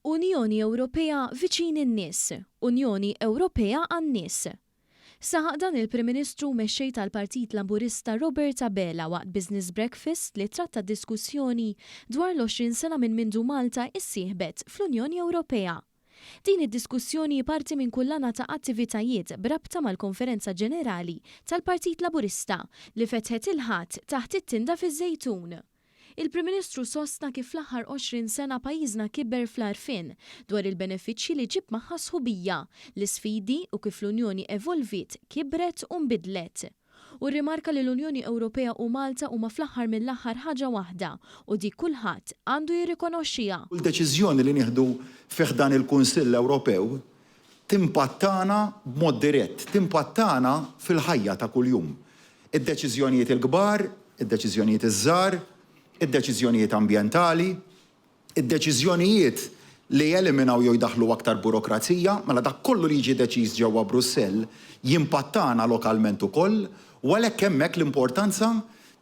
Unjoni Ewropea viċin in-nies, Unjoni Ewropea għan-nies. Saħaq dan il-Prim Ministru u Mexxej tal-Partit Laburista Robert Abela waqt Business Breakfast li tratta diskussjoni dwar l-20 sena minn mindu Malta issieħbet fl-Unjoni Ewropea. Din id-diskussjoni hi parti minn kullana ta' attivitajiet b'rabta mal-Konferenza Ġenerali tal-Partit Laburista li fetħet il-Ħadd taħt it-tinda fiż-Żejtun. Il-Prim Ministru sostna kif fl-aħħar 20 sena pajjiżna kiber fl-għarfien dwar il-benefiċċji li ġġib magħha s-sħubija, l-isfidi u kif l-Unjoni evolviet, kibret u nbidlet. Hu rrimarka li l-Unjoni Ewropea u Malta huma fl-aħħar mill-aħħar ħaġa waħda u dik kulħadd għandu jirrikonoxxiha. Kull deċiżjoni li nieħdu fi ħdan il-Kunsill Ewropew timpattana b'mod dirett, timpattana fil-ħajja ta' kuljum. Id-deċiżjonijiet il-kbar, id-deċiżjonijiet iż-żgħar, id-deċiżjonijiet ambjentali, id-deċiżjonijiet li jeliminaw jew jdaħħlu aktar burokrazija, mela dak kollu li jiġi deċiż ġewwa Brussell jimpattana lokalment ukoll u għalhekk hemmhekk l-importanza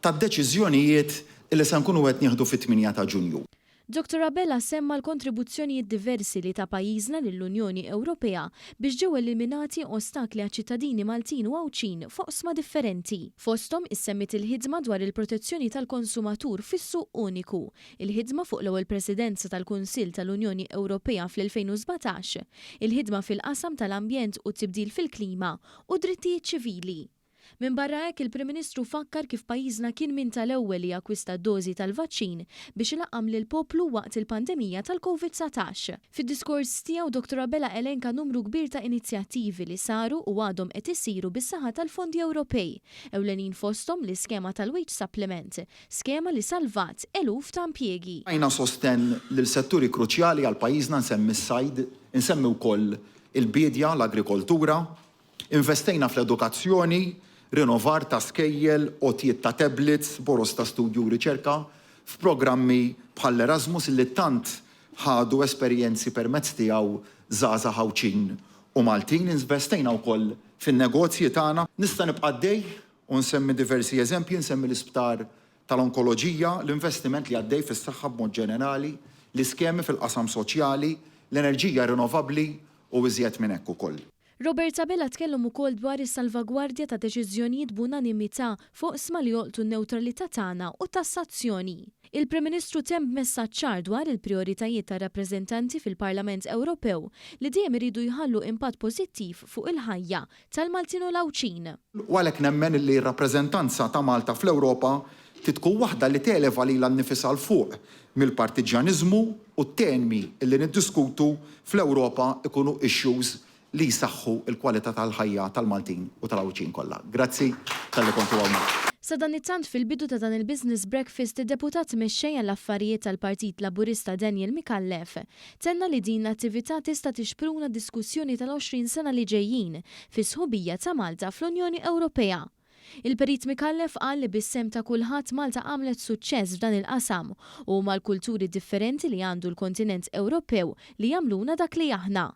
tad-deċiżjonijiet li se nkunu qed nieħdu fit-tmienja ta' Ġunju. Dottor Abela semma l-kontribuzzjonijiet diversi li ta pajjiżna lill-Unjoni Ewropea biex ġew eliminati ostakli għaċ-ċittadini Maltin u Għawdxin f'oqsma differenti. Fosthom issemmiet il-ħidma dwar il-protezzjoni tal-konsumatur fis-suq uniku, il-ħidma fuq l-ewwel Presidenza tal-Kunsill tal-Unjoni Ewropea fl-2017, il-ħidma fil-qasam tal-ambjent u t-tibdil fil-klima u d-drittijiet ċivili. Minbarra hekk, il-Prim Ministru fakkar kif pajjiżna kien minn tal-ewwel li akkwista dożi tal-vaċċin biex ilaqqam lill-poplu waqt il-pandemija tal-Covid 19. Fid-diskors tiegħu Dottor Abela elenka numru kbir ta' inizjattivi li saru u għadhom qed isiru bis-saħħa tal-fondi Ewropej, ewlenin fosthom l-iskema tal-Wage Supplement, skema li salvat eluf ta' impjiegi. Tajna sostenn lil setturi kruċjali għal pajjiżna, nsemmi s-sajd, insemmi wkoll il-biedja, l-agrikoltura. Investejna fl-edukazzjoni, rinovar ta' skejjel, għotjiet ta' tablets, boroż ta' studju u riċerka, f'programmi bħall-Erasmus li tant ħadu esperjenzi permezz tiegħu żgħażagħ Għawdxin u Maltin. Investejna wkoll fin-negozji tagħna. Nista' nibqa' għaddej u nsemmi diversi eżempji, nsemmi l-isptar tal-onkoloġija, l-investiment li għaddej fis-saħħa b'mod ġenerali, l-iskemi fil-qasam soċjali, l-enerġija rinnovabbli u iżjed minn hekk ukoll. Robert Abela tkellem ukoll dwar is-salvagwardja ta' deċiżjonijiet b'unanimità f'oqsma li jolqtu n-newtralità tagħna u t-tassazzjoni. Il-Prim Ministru temm b'messaġġ ċar dwar il-prijoritajiet tar-rappreżentanti fil-Parlament Ewropew li dejjem iridu jħallu impatt pożittiv fuq il-ħajja tal-Maltin u l-Għawdxin. U għalhekk nemmen li r-rappreżentanza ta' Malta fl-Ewropa trid tkun waħda li televa lilha nnifisha 'l fuq mill-partiġġjaniżmu u t-temi li niddiskutu fl-Ewropa jkunu issues li jsaħħu l-kwalità tal-ħajja tal-Maltin u tal-Għawdxin kollha. Grazzi talli kontu hawn magħna. Sadanittant fil-bidu ta' dan il-Business Breakfast id-Deputat Mexxej għall-Affarijiet tal-Partit Laburista Daniel Micallef tenna li din l-attività tista' tixpruna diskussjoni tal-20 sena li ġejjin fis-sħubija ta' Malta fl-Unjoni Ewropea. Il-Perit Micallef qal li bis-sehem ta' kulħadd Malta għamlet suċċess f'dan il-qasam u huma l-kulturi differenti li għandu l-kontinent Ewropew li jagħmluna dak li aħna.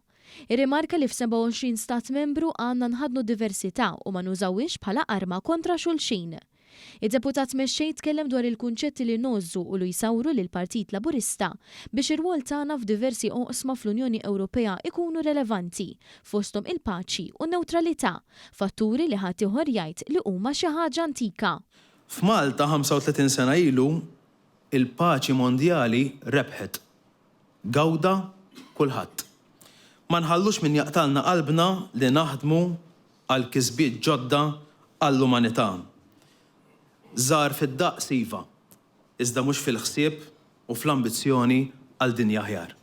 Irrimarka li f'27 stat membru għandna nħaddnu diversità u ma nużawhiex bħala arma kontra xulxin. Id-Deputat Mexxej tkellem dwar il-kunċetti li ngħożżu u lu jsawru lill-Partit Laburista biex ir-rwol tagħna f'diversi oqsma fl-Unjoni Ewropea ikunu relevanti, fosthom il-paċi u n-newtralità, fatturi li ħaddieħor jgħid li huma xi ħaġa antika. F'Malta 35 sena ilu, il-paċi mondjali rebħet. Gawda kulħadd. Ma nħallux min jaqtgħalna qalbna li naħdmu għal kisbiet ġodda għall-umanità. Żgħar fid-daqs iva, iżda mhux fil-ħsieb u fl-ambizzjoni għal dinja aħjar.